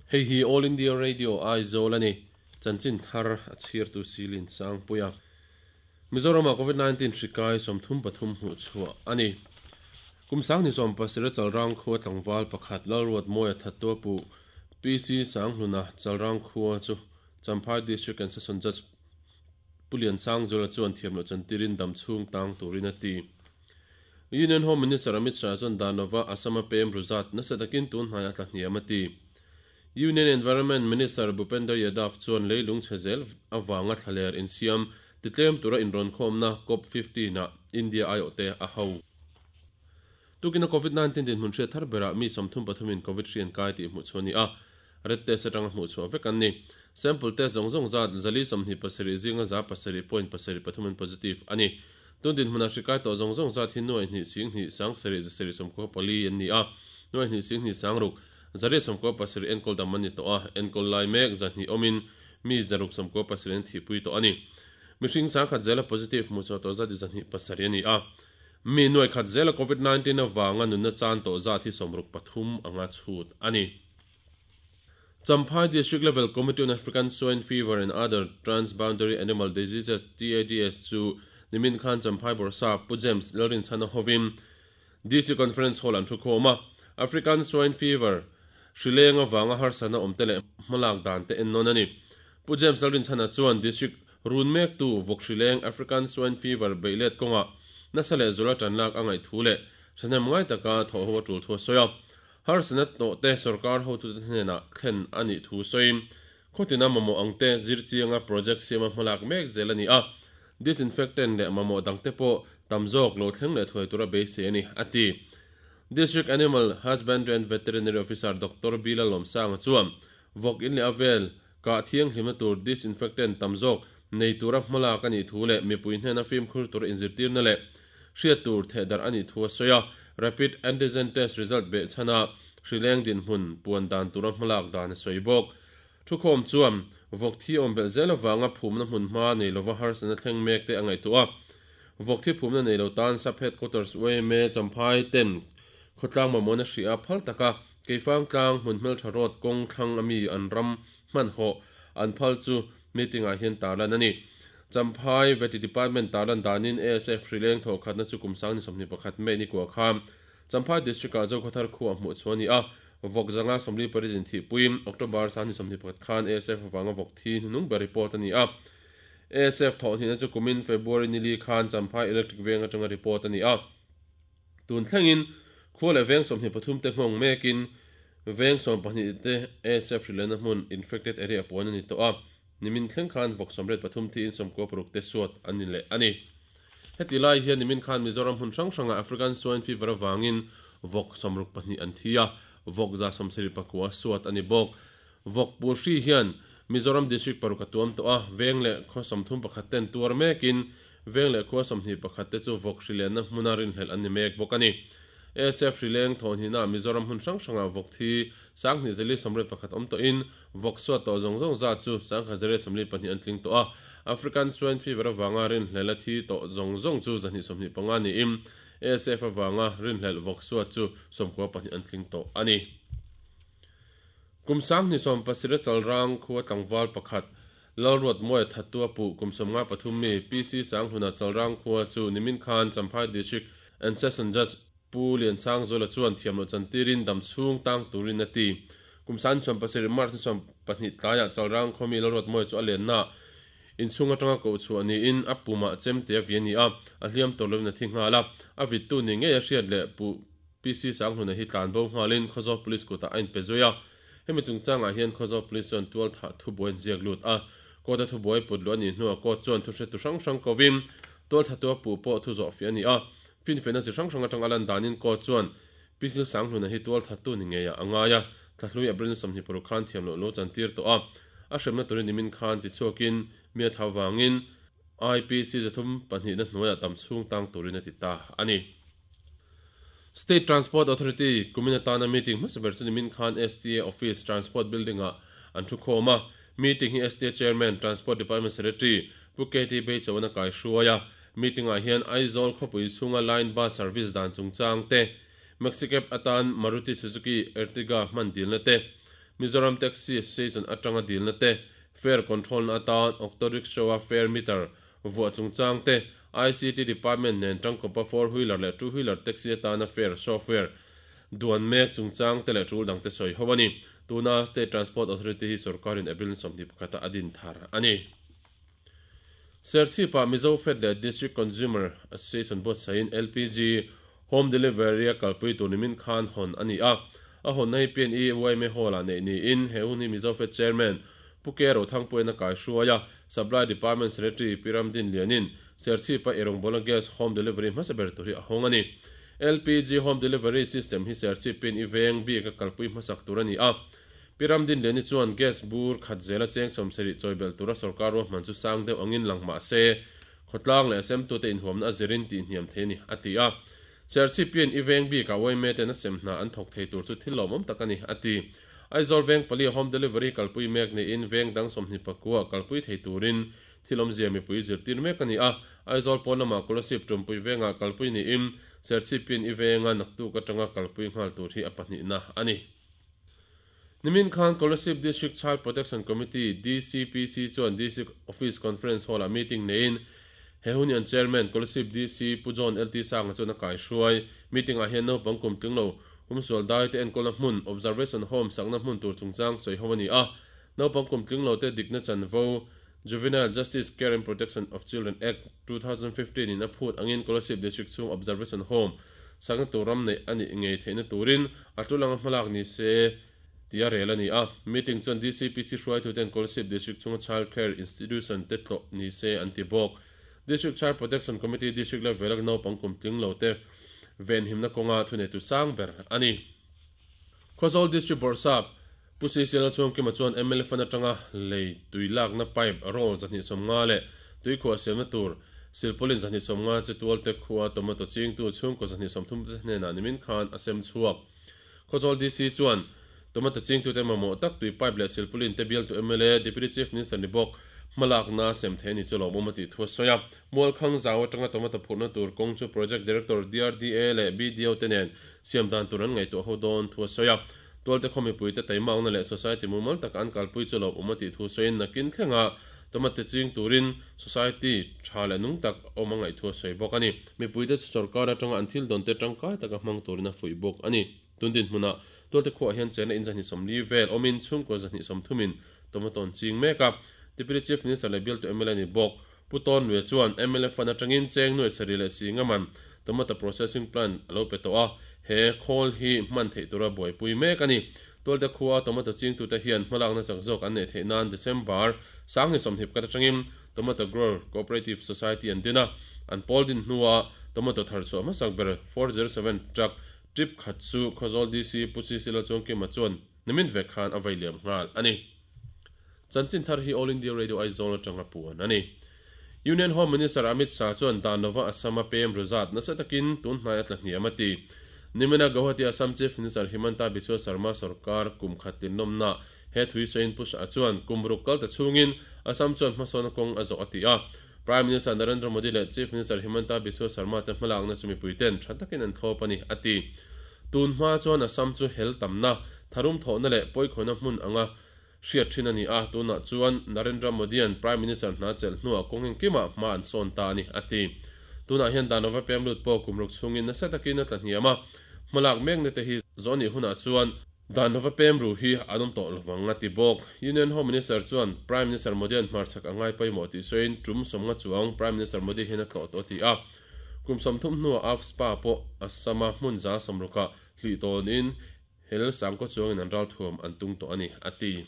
Hei hi All India Radio Aizawl a ni. Chanchin thar a chhirtu Silin Sangpuia. Mizoramah Covid 19 hri kai 33 hmuh chhuah a ni. Kum sang ni 17 Chalrang khua tlangval pakhat Lalruatmawia thattua puh PC Sanghluna Chalrang khua chu Champhai District and Session Judge Pu Liansangzuala chuan thiamloh chantirin dam chhung tang turin a ti. Union Home Minister Amit Shah chuan dan lova Assam-a pem ru zat nasa takin tun hnai a tla hniam a ti. Union Environment Minister Bhupender Yadav chuan leilung chhe zel avanga thlaler insiam titlem tura inrawnkhawmna Cop 15 ah India aiawhte a ho. Tukina Covid 19 dinhmun hriat thar berah mi 33 in Covid hri an kai tih hmuh chhuah a ni a, red test atanga hmuh chhuah vek an ni. Sample test zawng zawng zat 427 zinga 7.73 an positive a ni. Tun dinhmunah hri kai tawh zawng zawng zat hi nuai hnih sing hnih sang sarih zasarih 94 an ni a, nuai hnih sing hnih sang ruk 197 enkawl dam an ni tawh a, enkawl lai mek 200 awmin mi 697 an thihpui tawh a ni. Mihring 10,000 zela positive hmuh chhuah tawh zat hi 207 a ni a. Mi nuai khat zela Covid 19 avanga nunna chan tawh zat hi 63 anga chhut a ni. Champhai District Level Committee on African Swine Fever and Other Transboundary Animal Diseases, TADS, chu nimin khan Champhai Bawrhsap Pu James Lalrinchhana hovin DC Conference Hall an thu khawm a. African Swine Fever hri leng avanga harsatna awmte leh hmalak dan te ennawn a ni. Pu James Lalrinchhana chuan District run mektu vawk hri leng African Swine Fever beihlet kawngah nasa leh zula tanlak a ngaih thu leh thahnem ngai taka thawh ho a tul thu a sawi a. Harsatna tawhte sorkar hotute hnenah thlen a nih thu sawiin khawtina mamawh angte zir chianga project siama hmalak mek zel a ni a, disinfectant leh mamawh dangte pawh tam zawk lo thleng leh thuai tura beisei a ni, a ti. District Animal Husbandry and Veterinary Officer Doctor Bila Lawmsanga chuan vawk in leh a vel kah thianghlimna tur disinfectant tam zawk nei tura hmalak a nih thu leh mipui hnena fimkhur tura inzirtirna leh hriat tur thehdarh a nih thu a sawi a. Rapid Antigen Test result behchhana hrileng dinhmun puan dan tura hmalak dan a sawi bawk. Thukhawm chuan vawk thi awm belh zel avanga phumna hmun hma nei lova harsatna thleng mek te a ngaihtuah a. Vawk thi phumna nei lo tan Sub Headquarters YMA Champhai ten khawtlang mamawhna hria phal taka Keifang tlang hmun hmeltha road kawng thlang ami an ram hmanhawh an phal chu meeting ah hian tarlan a ni. Champhai Vety Department tarlan danin ASF hrileng thawh khatna chu kum sang ni 21 May ni kua kha Champhai District ah Zokhawthar khuah hmuh chhuah a ni a, vawk zanga 48 in thihpuiin October sang ni 21 khan ASF avanga vawk thi hnuhnung ber report a ni a. ASF thawh hnihna chu kumin February ni li khan Champhai Electric Veng atanga report a ni a. Tun thlengin khua leh veng 23 te nghawng mekin veng 12 te ASF hrilehna hmun infected area puan a ni tawh a, nimin thleng khan vawk 83 thiin 96 te suat an ni leh a ni. Heti lai hian nimin khan Mizoram hmun hrang hrangah African Swine Fever avangin vawk 64 an thi a, vawk 79 suat a ni bawk. Vawk pul hri hian Mizoram District paruk a tuam tawh a, veng leh khaw 31 ten tuar mekin Veng leh khua 21 te chu vawk hrilenna hmuna rinhlelh an ni mek bawk a ni. ASF hrileng thawhhnihnaah Mizoram hmun hrang hrangah vawk thi 2181 awm tawhin vawk suat tawh zawng zawng zat chu 1142 an tling tawh a. African Swine Fever avanga rinhlelh a thi tawh zawng zawng chu 125 niin ASF avanga rinhlelh vawk suat chu 92 an tling tawh a ni. Kum 2017 chalrang khua tlangval pakhat Lalruatmawia thattua puh kum 53 mi PC Sanghluna Chalrang khua chu nimin khan Champhai District and Session Judge Pu Liansangzuala chuan thiamloh chantirin dam chhung tang turin a ti. Kum 27 March ni 12 tlaiah Chalrang khua mi Lalruatmawia chu a lenna inchhung atanga koh chhuah niin a pumah chemte a vi a ni a, a hliam tawr lovin a thi nghal a. A vittu ni ngei a hriat leh puh PC Sanghluna hi tlanbo nghalin Khawzawl Police kutah a inpe zui a. Hemi chungchangah hian Khawzawl Police chuan tual thah thubuai an ziak lut a, court a thubuai put luh a nih hnuah court chuan thu hretu hrang hrang kovin tual thatu a puh pawh thu zawh fiah a ni a. Finfiahna chi hrang hrang atang a lan danin court chuan Pi Sanghluna hi tual thattu ni ngeiah a ngai a, thlahlui April ni 26 khan thiam loh lo chantir tawh a, a hremna turin nimin khan tichhuakin mi a thau vangin IPC 302 na hnuaiah tam chhung tang turin a ti ta a ni. State Transport Authority kumin atana meeting hmasa ber chu nimin khan STA Office Transport Building-ah an thu khawm a. Meeting hi STA Chairman, Transport Department Secretary Pu KT Beichauan a kaihruai a. Meeting-ah hian Aizawl khawpui chhunga line bus service dan chungchang te, Maxicab atan Maruti Suzuki Ertiga hman dilna te, Mizoram Taxi Association atanga dilna te, fare control na atan auto rickshaw a fare meter vuah chungchang te, ICT department nen tangkawpa four wheeler leh two wheeler taxi atana fare software duan mek chungchang te leh tul dangte sawi ho a ni. Tuna State Transport Authority hi sorkarin April 21 a a din thar a ni. Serchhip-ah Mizo Fed leh District Consumer Association buatsaihin LPG Home Delivery a kalpui tur nimin khan hawn a ni a. A hawnna hi PNE yma Hall-ah neih niin he hun hi Mizo Fed Chairman Pu Ke Rothangpuiin a kaihruai a, Supply Department Secretary Pi Ramdin Lianin Serchhip-a Eirawngbawlna Gas Home Delivery hmasa ber tur hi a hawng a ni. LPG Home Delivery System hi Serchhip PNE veng bik a kalpui hmasak tur a ni a. Pi Ramdin Liani chuan gas bur khat zela cheng sawmsarih chawi belh tura sorkar ruahman chu sang deuh angin lang mah se, khawtlang leh semtute inhuamna a zirin tihhniam thei a ni, a ti a. Serchhip pian i veng bikah yma ten a sem hna an thawk thei tur chu thil lawmawm tak a ni, a ti. Aizawl veng pali home delivery kalpui mek niin veng dang 24 kalpui thei turin thil awmzia mipui zirtir mek a ni a. Aizawl pawn lamah Kolasib Tumpui vengah kalpui niin Serchhip pian i venga naktuk atanga kalpui nghal tur hi a pahnihna a ni. Nimin khan Kolasib District Child Protection Committee, DCPC, chuan District Office Conference Hall-ah meeting neiin he hun hi an Chairman, Kolasib DC Pu John LT Sanga chuan a kaihruai. Meeting-ah hian naupang kum tling lo humsual dai te enkawlna hmun, Observation Home, sakna hmun tur chungchang sawi ho a ni a. Naupang kum tling lo te dikna chanvo, Juvenile Justice Care and Protection of Children Act, 2015 in a phut angin Kolasib District chhung Observation Home sakna tur ram neih a nih ngei theihna turin a tul anga hmalak ni se tih a rel a ni a. Meeting chuan DCPC hruaituten Kolasib District chhunga Child Care Institution te tlawh ni se an ti bawk. District Child Protection Committee District level a naupang kum tling lo te venhimna kawnga thuneitu sang ber a ni. Khawzawl District Bawrhsap Pu Sisela Chhuangkima chuan mla fund atanga lei tui lakna pipe roll 250 leh tuikhuah siamna tur silpaulin 250 chi tualte khua tomato chingtu chhungkaw 230 te hnenah nimin khan a sem chhuak. Khawzawl DC chuan tomato chingtute mamawh tak tui pipe leh silpaulin te bialtu mla Deputy Chief Minister ni bawk hmalakna sem thei a ni chu lawmawm a tih thu a sawi a. Mualkhang zau atanga tomato phurhna tur kawng chu Project Director DRDA leh BDO te nen siam dan tur an ngaihtuah ho dawn thu a sawi a. Tualte khaw mipuite taimakna leh society mumal taka an kalpui chu lo awm a tih thu sawiin nakin thlenga tomato ching turin society tha leh nung tak awm a ngaih thu a sawi bawk a ni. Mipuite chu sorkar atanga an thil dawnte tangkai taka hmang turin a fuih bawk a ni. Tun dinhmunah Tualte khuaah hian chenna in 240 vel awmin chhungkaw 230 in tomato an ching mek a. Deputy Chief Minister leh bialtu mla ni bawk Pu Tawnlue chuan mla fund atangin cheng nuai sarih leh si ngaman tomato processing plant a lo pe tawh a, he khawl hi hman theih tura buaipui mek a ni. Tualte khua tomato chingtute hian hmalakna chak zawk an neih theih nan December 2020 kat atangin Tomato Grower Cooperative Society an din a, an pawl din hnua tomato thar chhuah hmasak ber 407 truck trip khat chu Khawzawl DC Pu Sisila Chuangkima chuan nimin vek khan a vailiam nghal a ni. Chanchin thar hi All India Radio Aizawl atanga puan a ni. Union Home Minister Amit Shah chuan dan lova Assam a pem ru zat nasa takin tun hnai a tla hniam a ti. Nimina Guwahati Assam Chief Minister Himanta Biswa Sarma sorkar kum khat tinlawmna he thui sawiin Pu Shah chuan kum ruk kal ta chhungin Assam chuan hmasawn kawng a zawh a ti a. Prime Minister Narendra Modi leh Chief Minister Himanta Biswa Sarma te hmalakna chu mipuiten tha takin an thlawp a ni a ti. Tun hma chuan Assam chu hel tamna, tharum thawhna leh pawikhawina hmun anga hriat thin a ni a, tunah chuan Narendra Modi-a'n Prime Minister hna chelh hnuah kawng engkimah hma an sawn ta a ni, a ti. Tunah hian dan lova pem lut pawh kum ruk chhungin nasa takin a tla hniam a, hmalak mekna te hi zawh nih hunah chuan dan lova pem ru hi an awm tawh lovang, a ti bawk. Union Home Minister chuan Prime Minister Modi-a'n hmarchhak a ngai pawimawh tih sawiin tum 50 chuang Prime Minister Modi hian a tlawh tawh a ti a. Kum 30 hnuah AFSPA pawh Assam-a hmun 60%-ah hlih tawnin Hel sangkaw chuangin an ralthuam an tung tawh a ni, a ti.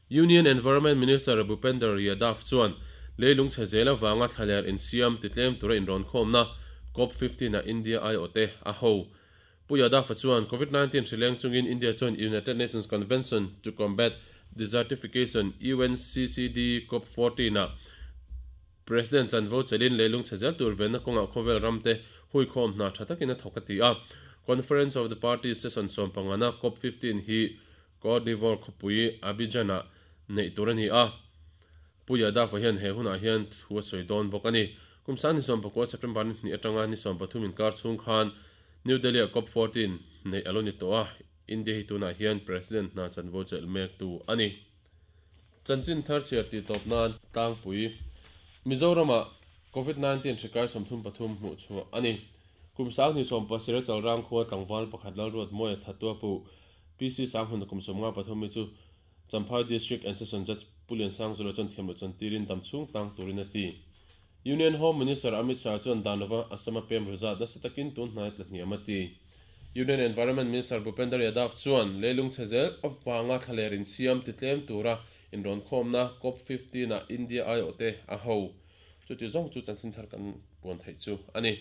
Union Environment Minister Bhupender Yadav chuan leilung chhe zel avanga thlaler insiam titlem tura inrawnkhawmna Cop 15 ah India aiawhte a ho. Pu Yadav-a chuan Covid 19 hrileng chungin India chuan United Nations Convention to Combat Desertification, UNCCD, Cop 14 ah President chanvo chelin leilung chhe zel tur venna kawngah khawvel ramte huikhawm hna tha takin a thawk a ti a. Conference of the Parties session sawmpangana Cop 15 hi Cote d'Ivoire khawpui Abidjan-ah neih tur a ni a. Pu Yadav-a hian he hunah hian thu a sawi dawn bawk a ni. Kum sang ni 19 September ni hnih atanga ni 13 inkar chhung khan New Delhi-ah Cop 14 neih a lo ni tawh a. India hi tunah hian President hna chanvo chelh mektu a ni. Chanchin thar chhiar tih tawp nan tlangpui Mizoramah Covid 19 hri kai 33 hmuh chhuah a ni. Kum 2017 chalrang khua tlangval pakhat Lalruatmawia Thatua pu PC Sanghmun kum 53 mi chu Champhai District and Session Judge Pu Liansangzula chuan thiamloh chantirin damchhung tlang turin a ti. Union Home Minister Amit Shah chuan dan lova Assam a pem ruzat nasa takin tun hnai tla hniam a ti. Union Environment Minister Bhupender Yadav chuan leilung chhe zel avanga thlaler insiam ti tlem tura inrawnkhawmna COP 15 ah India aiawhte a ho. Chuti zawng chu chanchin thar kan puan theih chu a ni.